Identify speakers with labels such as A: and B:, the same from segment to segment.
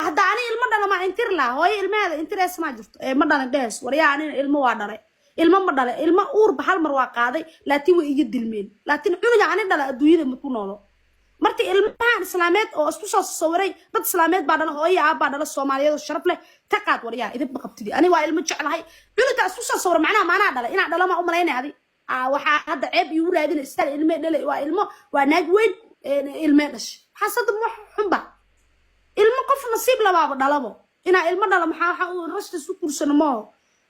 A: Hadda ani ilmo dhala maa intir laha? Hooyo ilmaheeda intirees maa jirto ee ma dhalin dhehes. Waryaa, anina ilmo waa dhalay, ilmo ma dhalay. Ilmo uurba hal mar waa qaaday, laakiin way iga dilmeen. Laakiin cunuga ani dhala adduunyada ma ku noolo. Marka ilmahan islaameed oo isku soo sawiray, dad islaameed baa dhala, hooyo aab baa dhala, Soomaaliyeed oo sharaf leh. Ka qaad waryaa, idinba qabtidi. Ani waa ilmo jeclahay. Cunuga isku soo sawira macnaha maanaa dhalay? Inaa dhala ma u malaynay adi? Waxaa hadda ceeb iigu raadina istaan ilmee dhalay. Waa ilmo, waa naag weyn, ilmee dhashay. Waxaas hadda wax xunba? Ilmo qof nasiib labaaba dhalabo. Inaa ilmo dhalo maxaa? Waxa uu rashta isu kursano maaho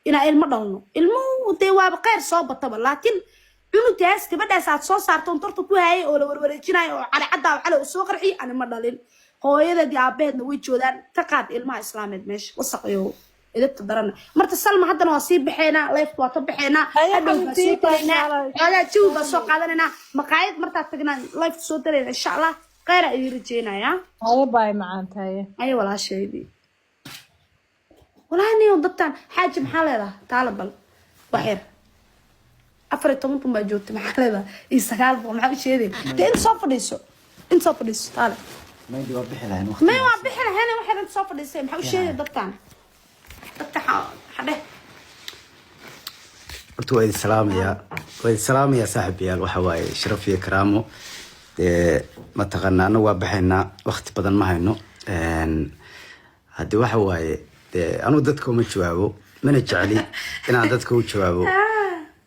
A: inaa ilmo dhalno. Ilmuhu dee waaba kheyr soo bataba, laakiin cunugaas gabadhaas aad soo saarto on torta ku hayay oo la warwareejinayo oo cadcaddaa cale uu soo qarxiy, ani ma dhalin. Hooyadeed iyo aabaheedna way joodaan. Ka qaad ilmaha islaameed meesha, wasaq iyo edebta darana. Marta Salma, haddana waa sii baxeynaa, live-ka waa ka baxeynaa.
B: Haye,
A: hadhow baa soo
B: xabiibtii,
A: gelaynaa.
B: inshallah.
A: Xoogaa jawi baa soo qaadanaynaa. Maqaayad martaa tagnaa live-ka soo dalayna, insha Allah. Kheyraa idin rajeynayaa.
B: Haye, baay macaantaye.
A: Ayo walaashaydii, walaa niyo dadtan. Xaaji, maxaa leedahay? Taala bal wax yar, 14,000 baa joogtay. Maxaa leedahay iyo 900? Maxaa u sheeday dee? Inta soo fadhiiso, inta soo fadhiiso, taale.
C: Maydi waa bixi lahayn waqti.
A: May, waa bixi lahayn wax yar. Inta soo fadhiisay, maxaa u sheeday dadtan? Dadka xadheh.
C: Horta waa idin salaamayaa, waa idin salaamayaa saaxiibayaal. Waxa waaye sharaf iyo karaamo. Dee mataqaana, annagu waa baxaynaa, waqti badan ma hayno. Haddii waxa waaye dee anugu dadka uma jawaabo, mana jecli inaan dadka u jawaabo.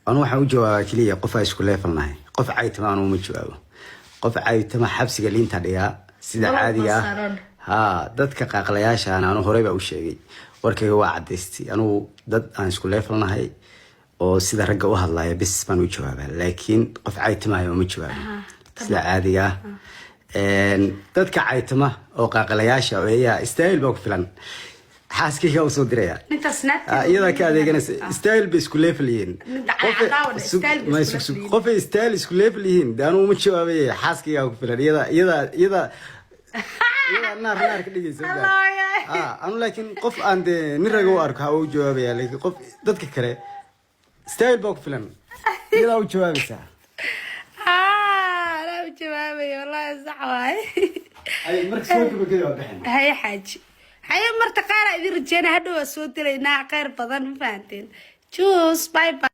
C: Anu waxaan u jawaabaa keliya qof aa isku leefalnahay. Qof caytama anu uma jawaabo. Qof caytama xabsiga liinta dhigaa sida
A: Balad
C: caadiga
A: baa
C: ah.
A: saaran.
C: Haa, dadka qaaqlayaashaan anu horey baa u sheegay, warkayga waa cadaystay. Anugu dad aan isku leefalnahay oo sida ragga u hadlaya bis baan u jawaabaa, laakiin qof caytamaayo uma jawaabo sida caadiga ah. Dadka caytama oo qaaqlayaasha oo eeyaha style baa ku filan, xaaskayga usoo diraya.
A: Ninkaas naagteeda.
C: Iyadaa ka adeeganaysa. Style bay isku level yihiin.
A: Ninka cadaawan, style bay isku level yihiin.
C: Qofay style isku level yihiin dee anugu uma jawaabay, xaaskaygaa ku filan. Iyada naar naar ka dhigaysa. Anu laakiin qof aan dee nin raga u arko ha u jawaabaya, laakiin qof dadka kale style baa ku filan, iyadaa u jawaabaysaa.
A: Anaa u jawaabaya, wallahi sax waaye.
C: Ay, marka soo gabagabay, waa bixin.
A: Haye xaaji, haye. Marta qaaraa idin rajeynaa, hadhow waa soo dilaynaa. Kheyr badan, ma fahanteen? Juus, bye bye.